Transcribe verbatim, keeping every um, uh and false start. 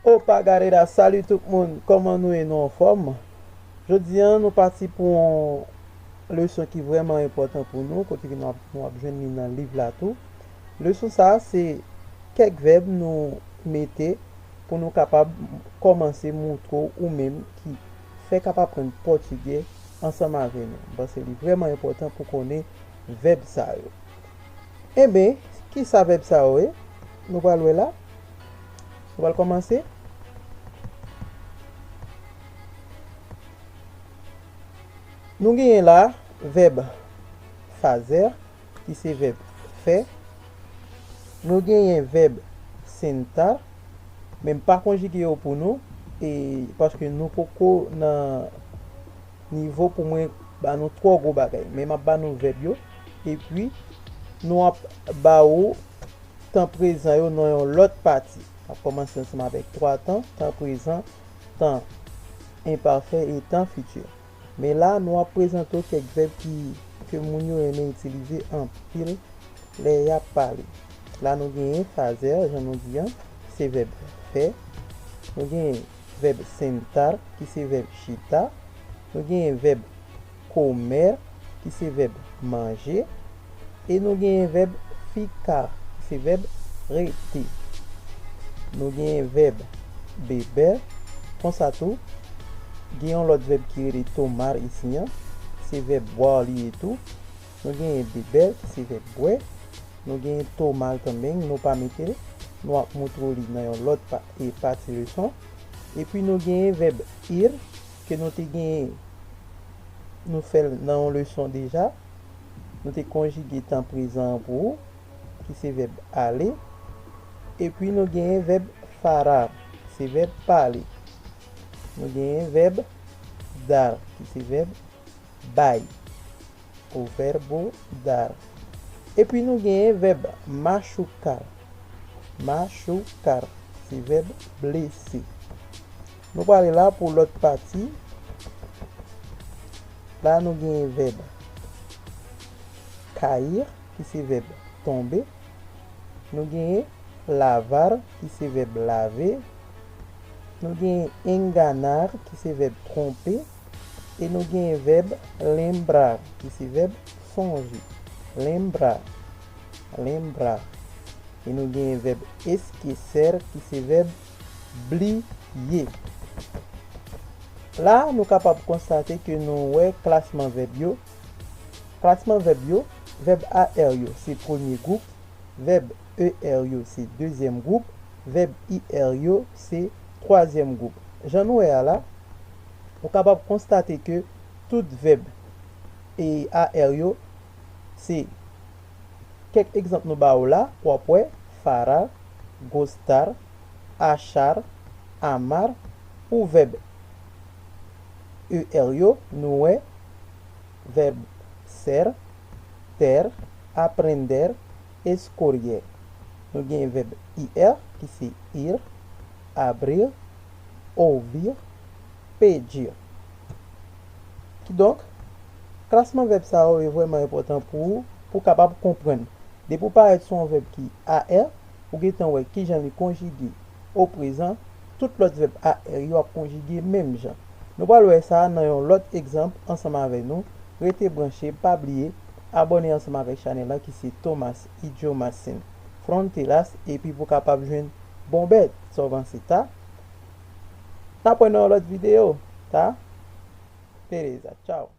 Opa, gade la, salut tout moun, kòman nou ye? Nou anfòm? Jodi a, nou pati pou yon leson ki vrèman enpòtan pou nou, kote ke nou ap, nou ap jwenn li nan liv la tou. Leson sa a, se kèk vèb nou mete pou nou kapab kòmanse montre w ou menm ki fèk ap aprann pòtigè ansanm avè nou. M panse li vrèman enpòtan pou konnen vèb sa yo. Enben, ki sa vèb sa yo ye? Nou pral wè la. Nou pral kòmanse. Nou genyen la vèb fazer, ki se vèb fè. Nou genyen vèb sentar, men m pa konjige yo pou nou, e paske nou poko nan nivo pou mwen ba nou twò gwo bagay, men m ap ba nou vèb yo, epi nou ap ba ou tan prezan yo nan yon lòt pati. M ap kòmanse ansanm avèk twa tan: tan prezan, tan enpafè e tan fiti. Men la, nou ap prezante w kèk vèb ki, ke moun yo renmen itilize anpil lè y ap pale. La, nou genyen fazer, jan nou di an, se vèb fè. Nou genyen vèb sentar, ki se vèb chita. Nou genyen vèb comer, ki se vèb manje. E nou genyen vèb ficar, ki se vèb rete. Nou genyen vèb beber. Konsa tou, gen yon lòt vèb ki rele tomar isi an, se vèb boire li ye tou. Nou genyen beber, ki se vèb bwè. Nou genyen tomar tanben, nou pa mete l. Nou ap montre w li nan yon lòt pa, e pati leson. Epi nou genyen vèb ir, ke nou te genyen, nou fè l nan yon leson deja. Nou te konjige tan prezan an pou ou, ki se vèb ale. Epi nou genyen vèb falar, se vèb pale. Nou genyen vèb dar, ki se vèb bay. O verbo dar. Epi nou genyen vèb machucar. Machucar, se vèb blese. Nou prale la pou lòt pati. La nou genyen vèb cair, ki se vèb tonbe. Nou genyen lavar, ki se vèb lave. Nou genyen enganar, ki se vèb twonpe. E nou genyen vèb lembrar, ki se vèb sonje. Lembrar. Lembrar. E nou genyen vèb esquecer, ki se vèb bliye. La, nou kapab konstate ke nou wè klasman vèb yo. Klasman vèb yo, vèb A R yo se premye gwoup, vèb E R yo se dezyèm gwoup, vèb I R yo se twazyèm gwoup. Jan nou wè a la, ou kapab konstate ke tout vèb e A R yo se, kèk egzanp nou ba ou la, w ap wè farar, gostar, achar, amar. Pou vèb E R yo, nou wè vèb ser, ter, aprender, escoger. Nou gen vèb I R ki se ir, abrir, ouvir, pedir. Kidonk, klasman vèb sa yo vrèman enpòtan pou ou, pou w kapab konprann. Depi w parèt sou yon vèb ki A R, ou gentan wè kijan li konjige o prezan, tout lòt vèb A R yo ap konjige menm jan. Nou pral wè sa nan yon lòt egzanp ansanm avè nou. Rete branche, pa bliye abòne ansanm avèk chanèl la ki se Thomas Idiomas Sin Fronteras, epi pou w kapab jwenn bon bèt. Sa w panse, ta? N ap wè nan yon lòt videyo, ta? Teresa, tchaw.